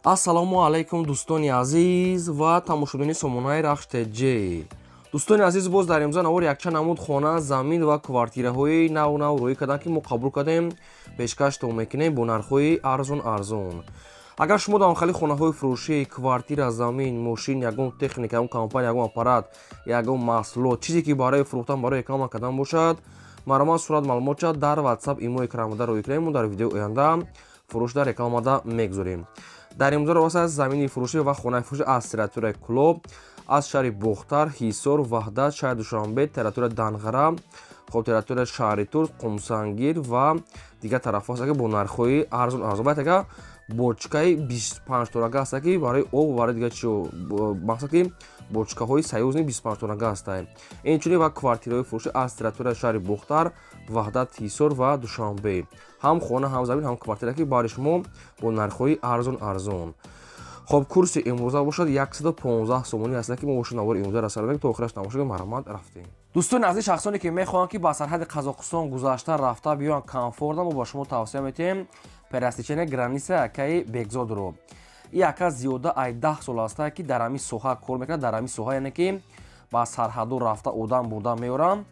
Ассалому алайкум, дӯстони азиз ва тамошобини сомонаи Рахш ТЖ. Дӯстони азиз, боз дар имза навор якчанд намуд хона, замин ва квартираҳои нав нав рӯӣ карданд, ки мо қабул кардем, пешкаштон мекунем бо нархҳои арзон арзон. Агар шумо дар хали хонаҳои фурӯшӣ, квартира, замин, мошин, ягон техника, ягон компания, ягон аппарат, ягон маҳсулот, чизе ки барои фурӯхтан, барои реклама кардан бошад, марҳамат, сурат маълумотша дар WhatsApp, имо экранмода рӯӣ кунем. Мо дар видеои оянда фурӯшда рекламада мегузорем. Дар имзоро васа замини фурӯшӣ ва хонаи фурӯшӣ аз территорияи Кӯлоб, аз шаҳри Бохтар, Ҳисор, Ваҳдат, шаҳри Душанбе, территорияи Данғара, хоб, территорияи шаҳри Турс, Қумсангир ва дигар тарафҳо ҳаст, ки бо нархҳои арзон арзон. Баъд ага бочкаи 25 тонага ҳаста, ки барои об, барои дигар чио, мақсад ки бочкаҳои союзный 25 тонага ҳастанд. Инчунин ва квартираҳои фурӯшӣ аз территорияи шаҳри Бохтар, Ваҳдат, Ҳисор ва Душанбе, ҳам хона, ҳам замин, ҳам квартира, ки барои шумо бо нархҳои арзон арзон. Хоб, курси имрӯза бошад 115 сомонӣ ҳаста, ки мо бошад навори имрӯза расонем, то охираш тамошо кунед. Марҳамат, рафтем. Дӯстони азиз, шахсоне ки мехоҳанд, ки ба сарҳади Қазоқистон гузашта рафта биёянд комфортно, мо ба шумо тавсия метиҳем пересечение граница акаи Бекзодро. И ака зиёда ай 10 сол аста, ки дар ҳамин соҳа кор мекунад, дар ҳамин соҳа, яъне ки ба сарҳадо рафта одам бурда меорам.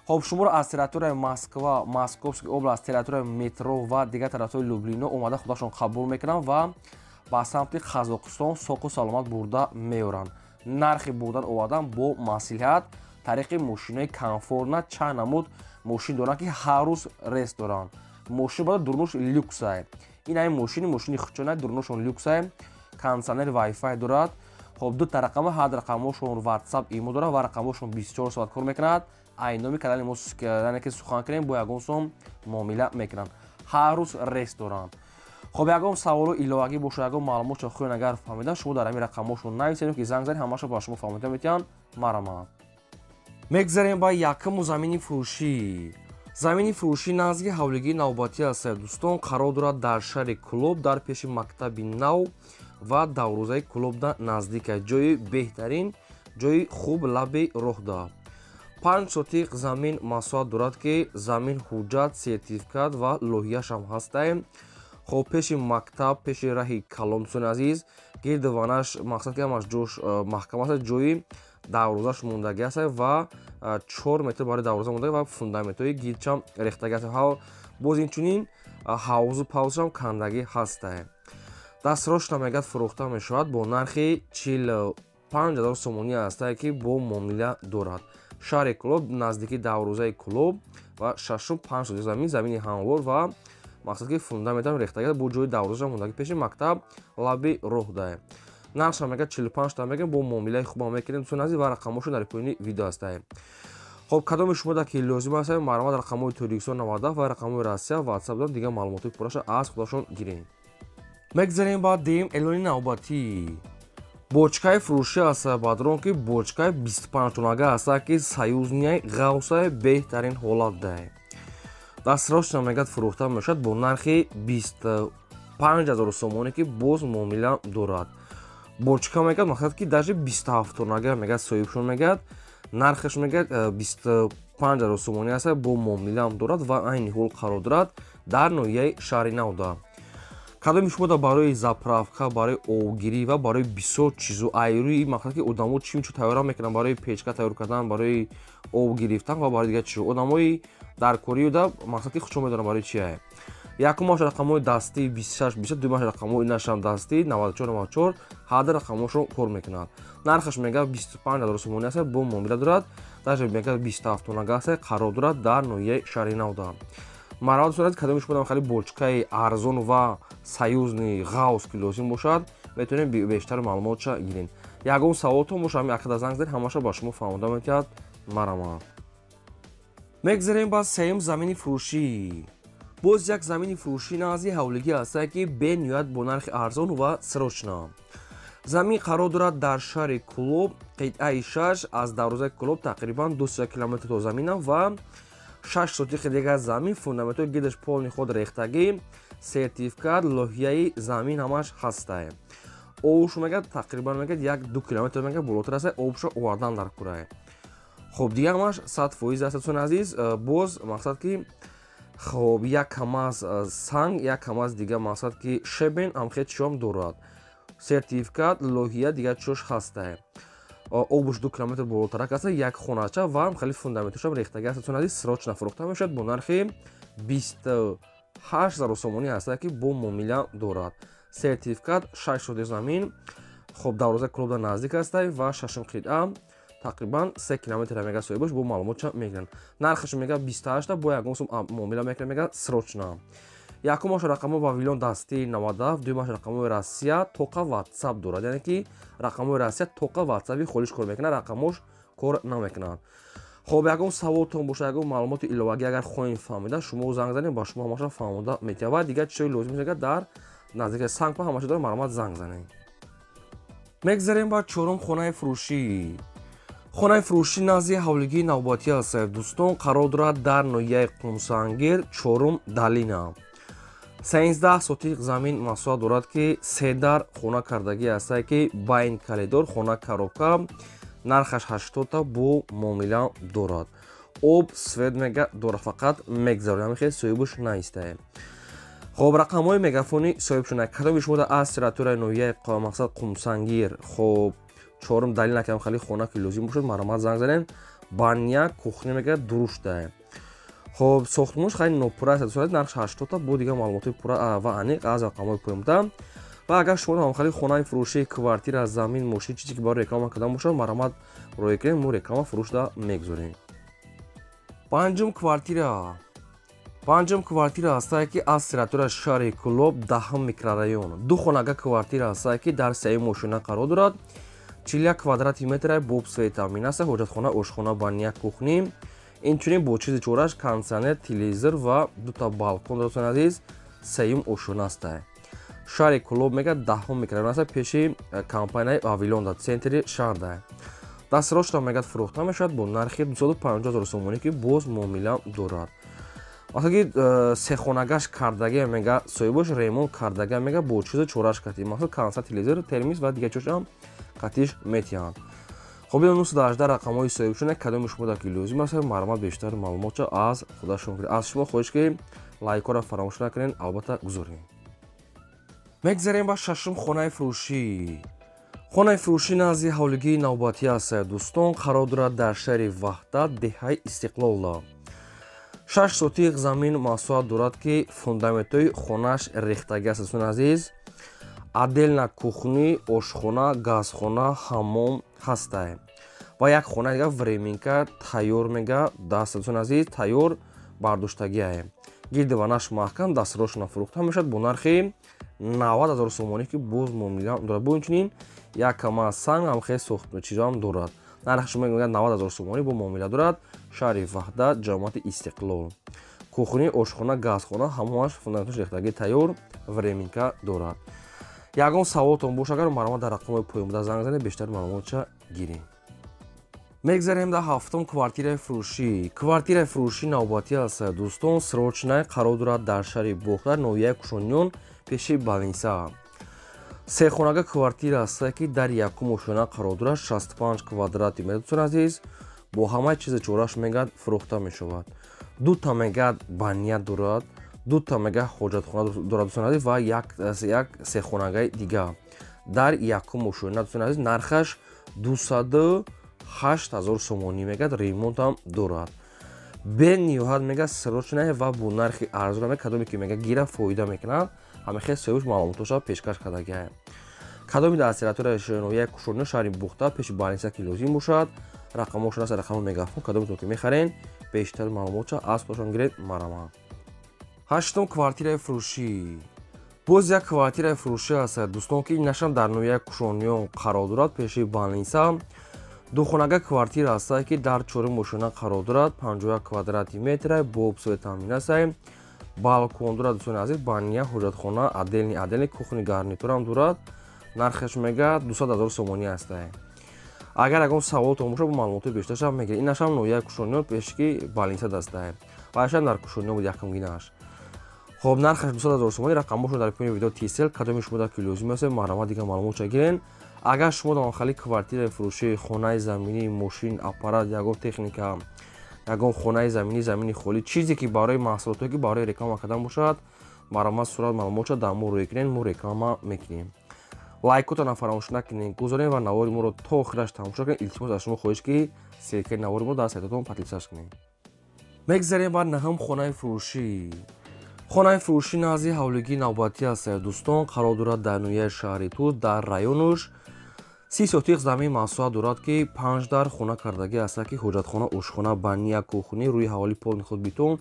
Хоб, шуморо аз территорияи Москва, Московский област, территорияи метро ва дигар территорияи Люблино омада худашон қабул мекунанд ва ба самти Қазоқистон соқу саломат бурда меоранд. Нархи бурдан овардан бо маслиҳат, тариқи мошинои комфортно. Чанд намуд мошин доранд, ки ҳар рӯз рейс доранд. Мошин бада дурнуш люксай. Ин ҳамин мошини хучона, дурнушон люксай, кондитсионер, вайфай дорад. Хоб, дута рақама, ҳар рақамошон WhatsApp, имо дорад ва рақамошон 24 соат кор мекунад. Ай номи канали мо, яъне ки сухан кунем, бо ягон сом муомила мекунанд. Ҳар рӯз рейс доранд. Хоб, ягон саволу иловагӣ бошад, ягон маълумотшо хоҳед агар фаҳмидан, шумо дар ҳамин рақамҳошон нависед, ки занг занед, ҳамаашо ба шумо фаҳмида метиҳанд. Марҳамат, мегзарем ба якуму замини фурӯшӣ. Замини фурӯшӣ наздики ҳавлигии навбатӣ аст, дӯстон, қарор дорад дар шаҳри Кӯлоб, дар пеши мактаби нав ва даврӯзаи Кӯлобда наздик аст. Ҷои беҳтарин, ҷои хуб, лаби роҳда. 5 сотиқ замин масоҳат дорад, ки замин ҳуҷҷат, сертификат ва лоҳияшам ҳастае. Хоб, пеши мактаб, пеши раҳи калон, дӯстони азиз, гирду ванаш, мақсад ки ҳамаш ҷош маҳкам аст, ҷои дарвозаш мондагӣ аст ва 4 метр барои дарвоза мондаги ва фундаментҳои гирдчам рехтагӣ аст. Боз инчунин ҳавзу павзшам кандагӣ ҳастае. Дастрошна мегӯяд, фурӯхта мешавад бо нархи 45 000 сомонӣ ҳастае, ки бо муомила дорад. Шаҳри Кӯлоб, наздики дарвозаи Кӯлоб ва шашум 5 сотиқ замин, замини ҳамвор ва мақсад ки фундаментам рехтагӣ, бо ҷои дарвозашам мондагӣ, пеши мактаб, лаби роҳдае. Нархшам мегӯяд 45 та мегӯям, бо муомилаи хубам мекунем, дӯстони азиз, ва рақамҳошон дар поёни видео ҳастае. Хоб, кадоми шумо ки лозим аст, марҳамат, рақамҳои Тоҷикистон 97 ва рақамҳои Россия WhatsApp дорам, дигар маълумотҳои пурраша аз худашон гирем. Мегзарем ба дуюм эълони навбатӣ. Бочкаи фурӯшӣ аст, бадрон, ки бочкаи 25 тонага аст, ки союзный, ғавсаи, беҳтарин ҳолат дае. Дастрошна мегӯяд, фурӯхта мешавад бо нархи 25 000 сомонӣ, ки боз муомила дорад. Бочка мегӯяд, мақсад ки даже 27 тонага мегӯяд, соҳибшон мегӯяд, нархаш мегӯяд 25 000 сомонӣ аст, бо муомилаам дорад ва айни ҳол қарор дорад дар ноҳияи шаҳри Навда. Кадоми шумо барои заправка, барои обгирӣ ва барои бисёр чизу айрӯи, мақсад ки одамо чимчу тайёра мекунанд, барои печка тайёр кардан, барои об гирифтан ва барои дигар чизо, одамои даркориюда, мақсад ки худшон медонанд барои чие. Якумаш рақамҳои дастӣ 26 20, дуюмаш рақамҳои нашам дастӣ 94 94, ҳарда рақамҳошон кор мекунад. Нархаш мегӯяд 25 000 сомонӣ аст, бо муомила дорад. Даже мегӯяд 27 тонага аст, қарор дорад дар ноҳияи шаҳри Навда. Марҳамат, дӯстони, кадоми шумо хеле бочкаи арзон ва союзный, ғавс ки лозим бошад, метавонем бештар маълумотша гирем. Ягон саволтон боша, ҳамин акада занг занед, ҳамаша ба шумо фаҳмода метиҳад. Марҳамат, мегзарем ба сеюм замини фурӯшӣ. Боз як замини фурӯшӣ назди ҳавлигӣ ҳастае, ки бениҳоят бо нархи арзон ва срочно. Замин қарор дорад дар шаҳри Кӯлоб, қитъаи 6, аз дарвозаи Кӯлоб тақрибан 2 километр то замина ва 6 сотиқи дигар замин, фундаментҳои гирдаш полный худ рехтагӣ, сертификат, лоҳияи замин ҳамаш ҳастае. Обуш мегӯяд, тақрибан мегӯяд, 1-2 километр мегӯяд болотар аст, обуша овардан дар курае. Хоб, дигар ҳамаш 100% аст, дӯстони азиз. Боз мақсад ки хоб, як камаз санг, як камаз дига, мақсад ки щебень, амхе чиём дорад. Сертификат, лоҳия, дигар чош ҳастае. Обуш 2 километр болотарак аст, як хонача ва хеле фундаменташам рехтагӣ аст. Дӯстони азиз, срочно фурӯхта мешавад бо нархи 28 000 сомонӣ ҳаста, ки бо муомила дорад. Сертификат, 6 сотих замин, хоб, дарвозаи клубда наздик ҳастай ва шашум қитъа, тақрибан 3 километр мега. Соҳибаш бо маълумотча мегиранд. Нархаш мега 28-та, бо ягон сум муомила мекунад, мега срочно. Якумаш рақамҳо Вавилон дастӣ 97, дуюмаш рақамҳои Россия, тоқа Ватсап дорад, яъне ки рақамҳои Россия тоқа Ватсапи холиш кор мекунад, рақамҳош кор намекунанд. Хоб, ягон саволтон боша, ягон маълумоти иловагӣ агар хоҳем фаҳмида, шумо занг занед, ба шумо ҳамаша фаҳмода метиҳад. Ва дигар чизҳои лозим мешавад, дар наздики сангпа ҳамаша дорад, марҳамат, занг занед. Мегзарем ба чорум хонаи фурӯшӣ. Хонаи фурӯшӣ назди ҳавлигии навбатӣ аст, дӯстон, қарор дорад дар ноҳияи Қумсангир, чорум долина. 13 сотих замин масоҳат дорад, ки се дар хона кардагӣ ҳастае, ки байн коридор, хона коробка, нархаш 80-та, бо муомила дорад. Об, свет мега дорад, фақат мегзарад, ҳамин соҳибаш наистае. Хоб, рақамҳои мегафони соҳибшона, кадоми шумо аз территорияи ноҳияи мақсад Қумсангир, хоб, чорум долина кам хали хона ки лозим бошад, марҳамат, занг занед. Баня, кухня мега дуруштае. Хоб, сохтмонш хеле нопурра аст, нархш 80-та, бо дигар маълумотҳои пурра ва аниқ аз рақамҳои поёнбуда. Ва агар шумо ҳамхали хонаи фурӯшӣ, квартира, замин, мошин, чизе ки барои реклама кардан бошад, марҳамат, роҳӣ кунед, мо реклама фурӯшда мегузорем. Панҷум квартира. Панҷум квартира ҳастае, ки аз территорияи шаҳри Кӯлоб, даҳум микрорайон, ду хонага квартира ҳастае, ки дар сеюм ошёна қарор дорад. 41 квадрати метра, бо свет таъмин аст, ҳоҷатхона, ошхона, баня, кухня, инчунин бо чизи чораш, кондитсионер, телевизор ва дута балкон. Дӯстони азиз, сеюм ошёна ҳастае. Шаҳри Кӯлоб мега, даҳум микрорайон аст, пеши компанияи Вавилон, дар центри шаҳр. Дастрочно мегӯяд фурӯхта мешавад бо нархи 250 000 сомонӣ, ки боз муомила дорад. Вақте ки сехонагаш кардагия, мега соҳибош ремонт кардагия, мега бо чизу чораш кати, масалан, кондитсионер, телевизор, термис ва дигар чизҳоам қатиш метиҳанд. Хоб, 918 рақамҳои соҳибшона, кадоми шумо ки лозим аст, марҳамат, бештар маълумотча аз худашон гиред. Аз шумо хоҳиш, ки лайкҳоро фаромӯш накунед, албатта, гузоред. Мегзарем ба шашум хонаи фурӯшӣ. Хонаи фурӯшӣ назди ҳавлигии навбатӣ аст, дӯстон, қарор дорад дар шаҳри Ваҳдат, деҳаи Истиқлолда. 6 сотих замин масоҳат дорад, ки фундаментҳои хонааш рехтагӣ аст, дӯстони азиз. Отдельно кухня, ошхона, газхона, ҳаммом ҳастае ва як хона дига временка тайёр мега даст, дӯстони азиз, тайёр бардоштагиае, гирди ванаш маҳкам. Дастрочно фурӯхта мешавад бо нархи 90 000 сомонӣ, ки боз муомила дорад. Бо инчунин як кама санг ҳам хеле сохт чизоам дорад. Нархаш мегӯяд 90 000 сомонӣ, бо муомила дорад. Шаҳри Ваҳдат, ҷамоати Истиқлол, кухня, ошхона, газхона, ҳамоаш фундаментош рехтагӣ, тайёр временка дорад. Ягон саволтон бош агар, марҳамат, дар рақамҳои поёнбуда занг занед, бештар маълумотча гирем. Мегзарем дар ҳафтум квартираи фурӯшӣ. Квартираи фурӯшӣ навбатӣ аст, дӯстон, срочно, қарор дорад дар шаҳри Бохтар, ноҳияи Кушониён, пеши больница. Сехонага квартира аст, ки дар якум ошёна қарор дорад, 65 квадрати метр, дӯстони азиз, бо ҳамаи чизи чораш мегӯяд фурӯхта мешавад. Дута мегӯяд баня дорад, дута мега ҳоҷатхона дорад, дӯстони азиз, ва як сехонагаи дига дар якум ошёна, дӯстони азиз. Нархаш 208 000 сомонӣ мегӯяд, ремонтам дорад. Бениҳоят мега срочно ва бо нархи арзон мега, кадоме ки мега гира, фоида мекунад. Ҳамин соҳибш маълумотоша пешкаш кардагиа. Кадоми дар территорияи ноҳияи Кушониё, шаҳри Бухта, пеши больница ки лозим бошад, рақамҳошон аст, рақами мегафон, кадометон ки мехарен, бештар маълумотша аз худашон гиред, марҳамат. Ҳаштум квартираи фурӯшӣ. Боз як квартираи фурӯшӣ аст, дӯстон, ки инашам дар ноҳияи Кушониён қарор дорад, пеши больница. Духонага квартира аст, ки дар чорум ошёна қарор дорад, 51 квадрати метра, бо об, свет таъмин аст, балкон дорад, дӯстони азиз, баня, ҳоҷатхона, отдельный кухня, гарнитурам дорад. Нархаш мега 200 000 сомонӣ аст. Агар ягон саволтон бошад, бо маълумоти бештаршам мегиред. Инашам ноҳияи Кушониён, пешки больница дастае ва ашам дар Кушониён буд якумгинааш. Хоб, нархаш 200 000 сомонӣ, рақамҳошон дар поёни видео тисел. Кадоми шумо ки лозим аст, марҳамат, дигар маълумотша гирен. Агар шумо дар хали квартираи фурӯшӣ, хонаи заминӣ, мошин, аппарат, ягон техника, ягон хонаи заминӣ, замини холӣ, чизе ки барои маҳсулотое ки барои реклама кардан бошад, марҳамат, сурат, маълумотша дар мо рӯй кунед, мо реклама мекунем. Лайкотона фаромӯш накунед, гузоред ва навори моро то охираш тамошо кунед. Илтимос аз шумо хоҳиш, ки ссылка и навори моро дар сайтатон подписаться кунед. Мегзарем ба наҳум хонаи фурӯшӣ. Хонаи фурӯшӣ назди ҳавлигии навбатӣ аст, дӯстон, қарор дорад дар ноҳияи шаҳри Тӯс, дар районуш. 30 сотиқ замин масоҳат дорад, ки панҷ дар хона кардагӣ аст, ки ҳоҷатхона, ошхона, баня, кухня, рӯи ҳавлӣ полный худ бетон,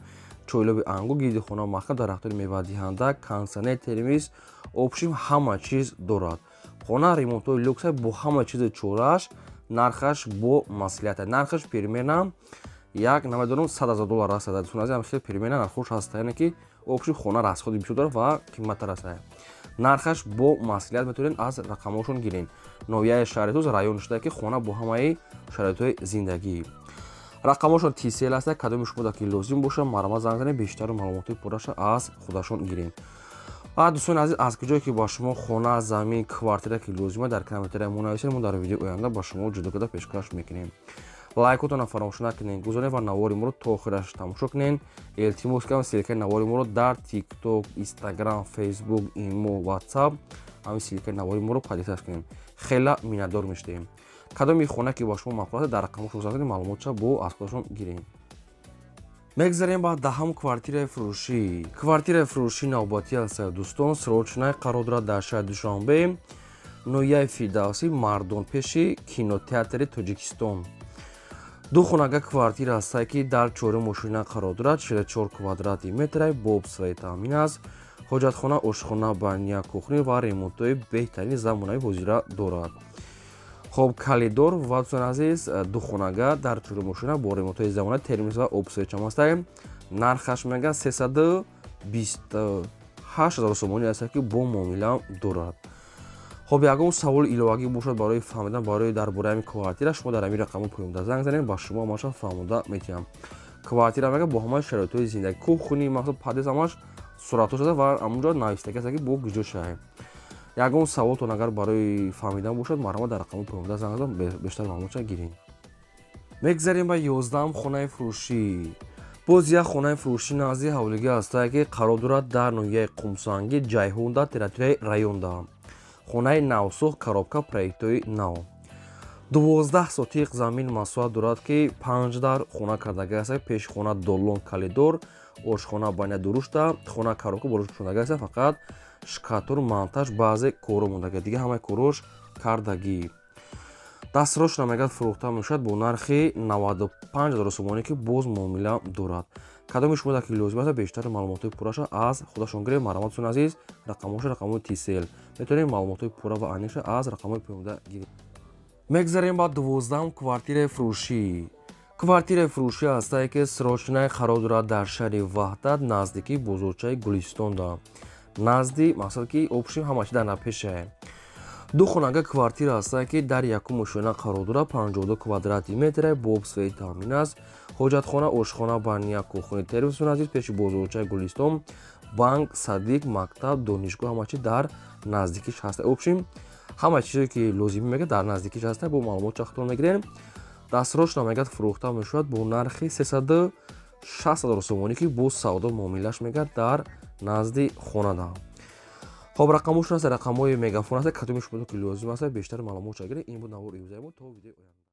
чойлоби ангур, гирди хона маҳкам, дарахтони мевадиҳанда, кондитсионер, термоз, общем, ҳама чиз дорад. Хона ремонтҳои люкса, бо ҳама чизи чорааш. Нархаш бо маслиҳат, нархаш примерно як намедонам 100 000 доллар аст. Дӯстон, хеле примерно нархош ҳаст, яъне ки общем, хона расход и бисёр дорад ва қимматтар аст. Нархаш бо маслиҳат, метавонед аз рақамҳошон гиред. Ноҳияи шаҳри Тӯс, район шуда, ки хона бо ҳамаи шароитҳои зиндагӣ. Рақамҳошон Тисел аст. Кадоми шумо ки лозим боша, марҳамат, занг занед, бештару маълумотҳои пурраша аз худашон гиред. Ва дӯстони азиз, аз куҷое ки ба шумо хона, замин, квартира ки лозима, дар комментария мо нависед, мо дар видеои оянда ба шумо ҷудо карда пешкаш мекунем. Лайкотона фаромӯш накунед, гузоред ва навори моро то охираш тамошо кунед. Илтимос кардам, ссылка и навори моро дар Тикток, Инстаграм, Фейсбук, Имо, Ватсап ҳамин ссылка и навори моро поделиться кунед, хела миннатдор мешудем. Кадоми хона ки ба шумо маъқул аст, дар рақамҳошон занг занед, маълумотша бо аз худашон гирем. Мегзарем ба даҳам квартираи фурӯшӣ. Квартираи фурӯшӣ навбатӣ аст, дӯстон, срочный, қарор дорад дар шаҳри Душанбе, ноҳияи Фирдавсӣ, Мардон, пеши кинотеатри Тоҷикистон. Ду хонага квартира ҳастае, ки дар чорум ошёна қарор дорад, 44 квадрати метра, бо обсваи таъмин аст. Ҳоҷатхона, ошхона, баня, кухня ва ремонтҳои беҳтарини замонавӣ ҳозира дорад. Хоб, коридор. Ва дӯстони азиз, ду хонага дар чорум ошёна бо ремонтҳои замона, термоз ва обсвечам ҳастае. Нархаш мега 328 000 сомонӣ аст, ки бо муомила дорад. Хоб, ягон саволи иловагӣ бошад барои фаҳмидан барои дар бораи ҳамин квартира, шумо дар ҳамин рақамҳо поёнда занг занед, ба шумо ҳамаша фаҳмода метиҳам. Квартира мега бо ҳамаи шароитҳои зиндагӣ, кухня, мақсад, подъезд, ҳамаш суратҳо шуда ва ҳамонҷо навистагӣ аст, ки бо гиҷо шавем. Ягон саволтон агар барои фаҳмидан бошад, марҳамат, дар рақамҳои поёнда занг занед, бештар маълумотша гиред. Мегзарем ба 11-ам хонаи фурӯшӣ. Боз як хонаи фурӯшӣ назди ҳавлигӣ ҳастае, ки қарор дорад дар ноҳияи Қумсангӣ, Ҷайҳунда, территорияи районда. Хонаи навсохт, коробка, проектҳои нав. 12 сотиқ замин масоҳат дорад, ки панҷ дар хона кардагӣ аст. Пеши хона долон, коридор, ошхона, баня дурушта. Хона коробка болош пӯшондагӣ аст, фақат штукатур, монтаж, баъзе коро мондагӣ, дига ҳамаи корош кардагӣ. Дастрошна мегӯяд, фурӯхта мешавад бо нархи 95 000 сомонӣ, ки боз муомила дорад. Кадоми шумо дар ки лозим аст, бештари маълумотҳои пурраша аз худашон гиред. Марҳамат, дӯстони азиз, рақамҳоша рақамҳои Тисел, метавонед маълумотҳои пурра ва аниқша аз рақамҳои поёнда гиред. Мегзарем ба 12-ам квартираи фурӯшӣ. Квартираи фурӯшӣ ҳастае, ки срочный, қарор дорад дар шаҳри Ваҳдат, наздикии бозорчаи Гулистонда, назди, мақсад, ки общем, ҳама чи дар напешае. Ду хонага квартира ҳастае, ки дар якум ошёна қарор дорад, 52 квадрати метра, бо обсваи таъмин аст. Ҳоҷатхона, ошхона, баня, кухня, термоз. Азиз, пеши бозорчаи Гулистон, банк, садик, мактаб, донишгоҳ, ҳама чи дар наздикиш ҳаста. Общем, ҳама чизе ки лозимӣ мега, дар наздикиш ҳаста. Бо маълумот чахтон мегирем. Дастрошна мегӯяд, фурӯхта мешавад бо нархи 360 000 сомонӣ, ки бо савдо муомилаш мегӯяд дар назди хонада. Хоб, рақамҳошон аст, рақамҳои Мегафон аст. Кадоми шумо ки лозим аст, бештар маълумот гиред. Ин буд навори имрӯзаи мо. То видеои оянда.